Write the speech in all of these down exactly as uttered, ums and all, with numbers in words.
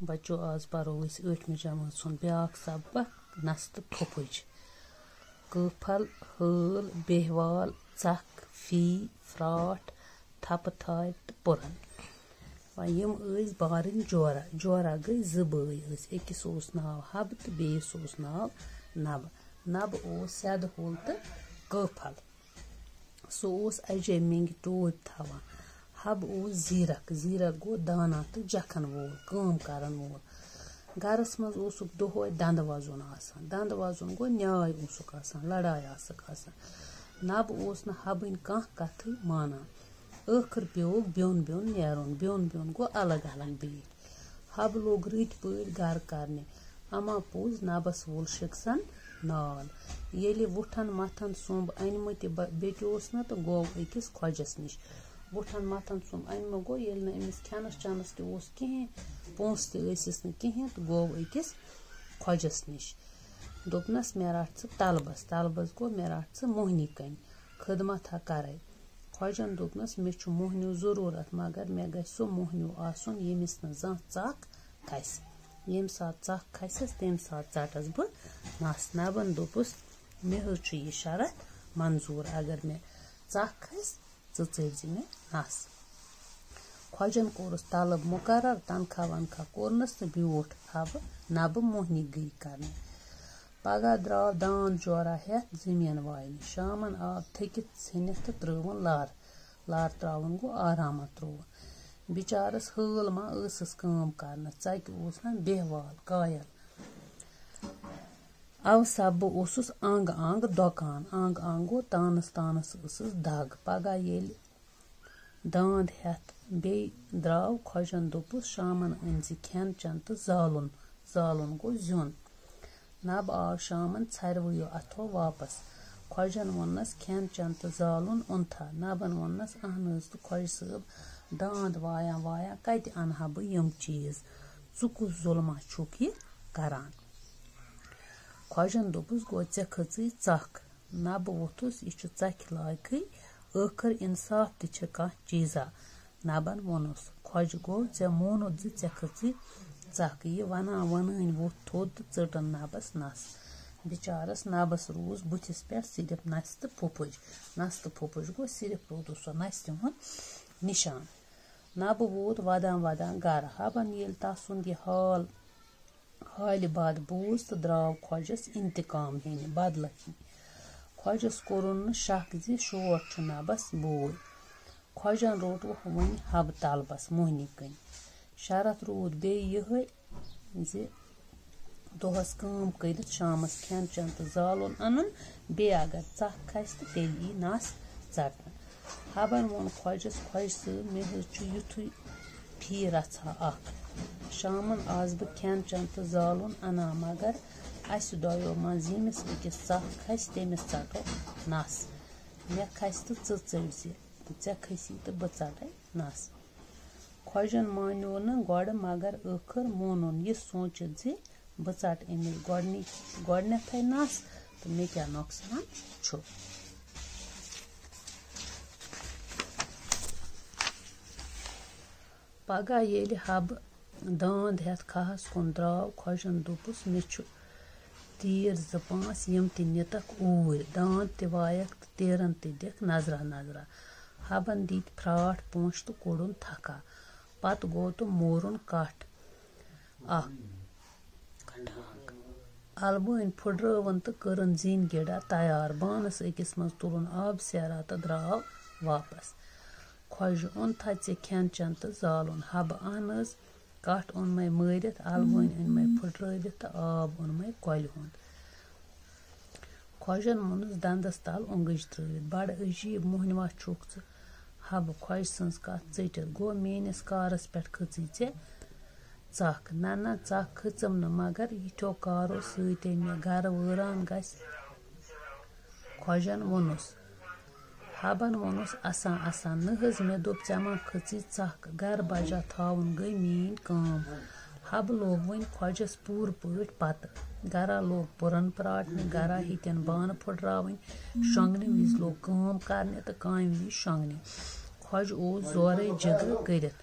بچو، آز پرو أسۍ ٲٹھمہِ جمٲژ ہُنٛد بیٛاکھ سبق، نستہٕ پھوٚپھٕج۔ کٲفل، ہٲل، بیہوال، ژکھ، فی، فراٹھ، تھپہٕ تھاے تہٕ پُرن۔ وۄنۍ یِم ٲسۍ بارٕنۍ جورہ۔ جورہ گٔے زٕ بٲے ٲسۍ، أکِس اوس ناو حبہٕ تہٕ بیٚیِس اوس ناو نبہٕ۔ نبہٕ اوس سیدٕ ہوٚل تہٕ کٲفل۔ سُہ اوس اجے مینگہِ ٹوپۍ تھاوان۔ حبہٕ اوس زیرک۔ زیرک گوٚو دانا تہٕ جکھن وول، کٲم کرن وول۔ گرس منٛز اوسُکھ دۄہے دندٕ وزُن آسان۔ دندٕ وزُن گوٚو نیاے اوسُکھ آسان، لڑاے ٲسٕکھ آسان۔ نبہٕ اوس نہٕ حبٕنۍ کانٛہہ کتھٕے مانان۔ ٲخٕر پیوٚوُکھ بیوٚن بیوٚن نیرُن۔ بیوٚن بیوٚن گوٚو الگ الگ بِہِتھ۔ حبہٕ لوٚگ رٕتۍ پٲٹھۍ گرٕ کرنہِ۔ اما پوٚز نبس وول شِکسن نال۔ ییٚلہِ وُٹھن متھن سوٚمب انمہٕ تہِ ب-، بیٚٹہِ اوس نہٕ تہٕ گوٚو أکِس خۄجس نِش۔ وُٹھن متھن سوٚمب انمہٕ گوٚو، ییٚلہِ نہٕ أمِس کھٮ۪نس چٮ۪نس تہِ اوس کِہیٖنۍ، پونٛسہٕ تہِ ٲسِس نہٕ کِہیٖنۍ تہٕ گوٚو أکِس خۄجس نِش۔ دوٚپنس، "مےٚ رٹھ ژٕ طلبس۔" طلبس گوٚو، "مےٚ رٹھ ژٕ موہنی کَنۍ، خدمت ہا کرے۔" خۄجن دوٚپنس، "مےٚ چھُ موہنیو ضروٗرت، مگر مےٚ گژھِ سُہ موہنیو آسُن، ییٚمِس نہٕ زانٛہہ ژکھ کھسہِ۔ ییٚمہِ ساتہٕ ژکھ کھسٮ۪س، تَمہِ ساتہٕ ژٹس بہٕ نس۔" نبن دوٚپُس، "مےٚ حظ چھُ یہِ شرط منظوٗر، اگر مےٚ ژکھ کھسہِ، ژٕ ژٔٹۍ زِ مےٚ نس۔" خۄجن کوٚرُس طلب مُقرر، تنخواہ ونخواہ کوٚرنس تہٕ بیوٗٹھ حبہٕ نبہٕ موہنی گٔے کرنہِ۔ پگاہ درٛاو داند جورہ ہٮ۪تھ زٔمیٖن واینہِ۔ شامن آو تھٔکِتھ ژھیٚنِتھ تہٕ ترٲوٕن لر۔ لر ترٛاوُن گوٚو آرامن ترٛووُن۔ بِچارس ہٲل ما ٲسٕس کٲم کرنس، ژکہِ اوس نا بیہوال قایل۔ اوٕ سببہٕ اوسُس انگ انگ دۄکان۔ انگ انگ گوٚو تانس تانس ٲسٕس دگ۔ پگاہ ییٚلہِ داند ہٮ۪تھ بیٚیہِ درٛاو، خۄجن دوٚپُس، "شامن أنۍ زِ کھٮ۪ن چٮ۪ن تہٕ زالُن۔" زالُن گوٚو زیُن۔ نبہٕ آو شامن ژھرِوٕیو اَتھو واپس۔ خۄجن ووٚننس، "کھٮ۪ن چٮ۪ن تہٕ زالُن اوٚنتھا؟" نبن ووٚننس، "اہن حظ تہٕ خۄجہِ صٲب، داند وایان وایان کتہِ انہٕ ہا بہٕ یِم چیٖز؟ ژٕ کُس ظُلما چھُکھ یہِ کران؟" خۄجن دوٚپُس، "گوٚو ژےٚ کھٔژٕے ژکھ؟" نبہٕ ووٚتھُس، "یہِ چھُ ژکھِ لایقٕے، ٲخٕر انصاف تہِ چھِ کانٛہہ چیٖزا۔" نبن ووٚنُس۔ خۄجہِ گوٚو، "ژےٚ مونُتھ زِ ژےٚ کھٔژٕے ژکھ؟" یہِ ونان ونٲنۍ ووٚتھ تھوٚد تہٕ ژٔٹٕن نبس نس۔ بِچارس نبس روٗز بُتھِس پٮ۪ٹھ صرف نستہٕ پھُپھٕج۔ نستہٕ پھُپھٕج گوٚو، صرف روٗدُس سۄ نستہِ ہُنٛد نِشان۔ نبہٕ ووت ودان ودان گرٕ۔ حبن ییٚلہِ تسُنٛد یہِ حال حالہِ بد بوٗز تہٕ درٛاو خۄجس انتقام ہینہِ، بدلہٕ ہینہِ۔ خۄجس کوٚرُن نہٕ شک زِ شوٹھ چھُ نبس بوے۔ خۄجن روٚٹ وۄنۍ حبہٕ طلبس موہنی کٕنۍ۔ شرط روٗد بیٚیہِ یِہوٚے زِ دۄہس کٲم کٔرِتھ، شامس کھٮ۪ن چٮ۪ن تہٕ زالُن انُن، بیٚیہِ اگر ژکھ کھسہِ تہٕ تیٚلہِ یی نس ژٹنہٕ۔ حبن ووٚن خۄجس، "خۄجہِ صٲب، مےٚ حظ چھُ یُتھُے فی رژھا اکھ۔ شامن آسہٕ بہٕ کھٮ۪ن چٮ۪ن تہٕ زالُن انان، مگر اسہِ دۄیو منٛز ییٚمِس أکِس ژکھ کھسہِ، تٔمِس ژٹو نس۔ مےٚ کھسہِ تہٕ ژٕ ژٔٹۍ زِ، ژےٚ کھسی تہٕ بہٕ ژٹے نس۔" خۄجن مانیو نہٕ گۄڈٕ، مگر ٲخٕر مونُن یہِ سوٗنچِتھ زِ بہٕ ژٹہٕ أمِس گۄڈٕنِچ-، گۄڈٕنیتھے نس تہٕ مےٚ کیٛاہ نۄقصان چھُ۔ پگاہ ییٚلہِ حبہٕ داند ہٮ۪تھ کھہس کُن درٛاو، خۄجن دوٚپُس، "مےٚ چھُ تیٖر زٕ پانٛژھ، یِم تہِ نِتکھ اوٗرۍ، داند تہِ وایکھ تہٕ تیٖرن تہِ دِکھ نظرا نظرا۔" حبن دِتۍ پھراٹھ پونٛسہٕ تہٕ کوٚڑُن تھکھا۔ پتہٕ گوٚو تہٕ مورُن کٹھ اکھ۔ البٲنۍ پھُٹرٲوٕن تہٕ کٔرٕن زِنۍ گِڈا تیار۔ بانس أکِس منٛز تُلُن آب سیرا تہٕ درٛاو واپس۔ خۄجہِ اوٚن تھا ژےٚ کھٮ۪ن چٮ۪ن تہٕ زالُن؟ حبہٕ، اہن حظ، کٹھ اوٚن مے مٲرِتھ، البٲنۍ أنۍ مے پھُٹرٲوِتھ تہٕ آب اوٚن مے کۄلہِ ہُنٛد۔ خۄجن ووٚنُس دندس تل اونگٕج ترٲوِتھ، "بڑٕ عجیب موہنوا چھُکھ ژٕ حبہٕ، خۄجہِ سٕنٛز کتھ ژٔٹِتھ۔ گوٚو میٲنِس کارس پٮ۪ٹھ کھٔژٕے ژےٚ ژکھ؟" "نہ نہ، ژکھ کھٔژٕم نہٕ، مگر یِتھیو کارو سۭتۍ مےٚ گرٕ وٲران گژھِ۔" خۄجن ووٚنُس۔ حبن ووٚنُس اسان اسان، "نہ حظ، مےٚ دوٚپ ژےٚ ما کھٔژٕے ژکھ، گرٕ بجا تھاوُن گٔے میٲنۍ کٲم۔" حبہٕ لوٚگ وۄنۍ خۄجس پوٗرٕ پٲٹھۍ پتہٕ۔ گرا لوٚگ پُرن پراٹنہِ، گرا ہیٚتٮ۪ن بانہٕ پھُٹراوٕنۍ، شۄنٛگنہٕ وِزِ لوٚگ کٲم کرنہِ تہٕ کامہِ وِزِ شۄنٛگنہِ۔ خۄجہِ اوس زورے جگرٕ کٔرِتھ۔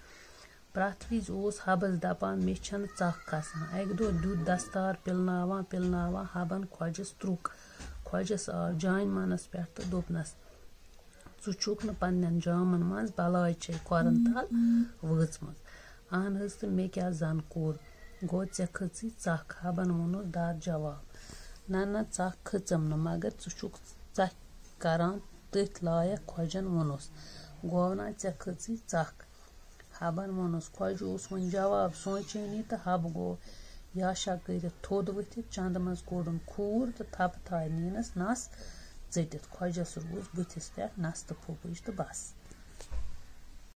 پرٛٮ۪تھ وِزِ اوس حبس دپان، "مےٚ چھنہٕ ژکھ کھسان۔" اکہِ دۄہ دیُت دستار پِلناوان پِلناوان حبن خۄجس ترُک۔ خۄجس آو جانہِ منس پٮ۪ٹھ تہٕ دوٚپنس، "ژٕ چھُکھ نہٕ پننٮ۪ن جامن منٛز بلاے چھے کھۄرن تل وٲژمٕژ؟ اہن حظ، تہٕ مےٚ کیٛاہ زن کوٚر؟ گوٚو ژےٚ کھٔژٕے ژکھ؟" حبن ووٚنُس دار جواب، "نہ نہ، ژکھ کھٔژٕم نہٕ، مگر ژٕ چھُکھ ژکھ کران تٔتھۍ لایق خۄجن ووٚنُس، گوٚو نا ژےٚ کھٔژٕے ژکھ؟" حبن ووٚنُس۔ خۄجہِ اوس وۄنۍ جواب سونچٲنی تہٕ حب گوٚو یاشا کٔرِتھ تھوٚد ؤتھِتھ، چندٕ منٛز کوٚڑُن کھوٗر تہٕ تھپہٕ تھایہِ نیٖنس نس ژٔٹِتھ۔ خۄجس روٗز بٕتھِس پٮ۪ٹھ نستہٕ پھوٚپٕج تہٕ بس۔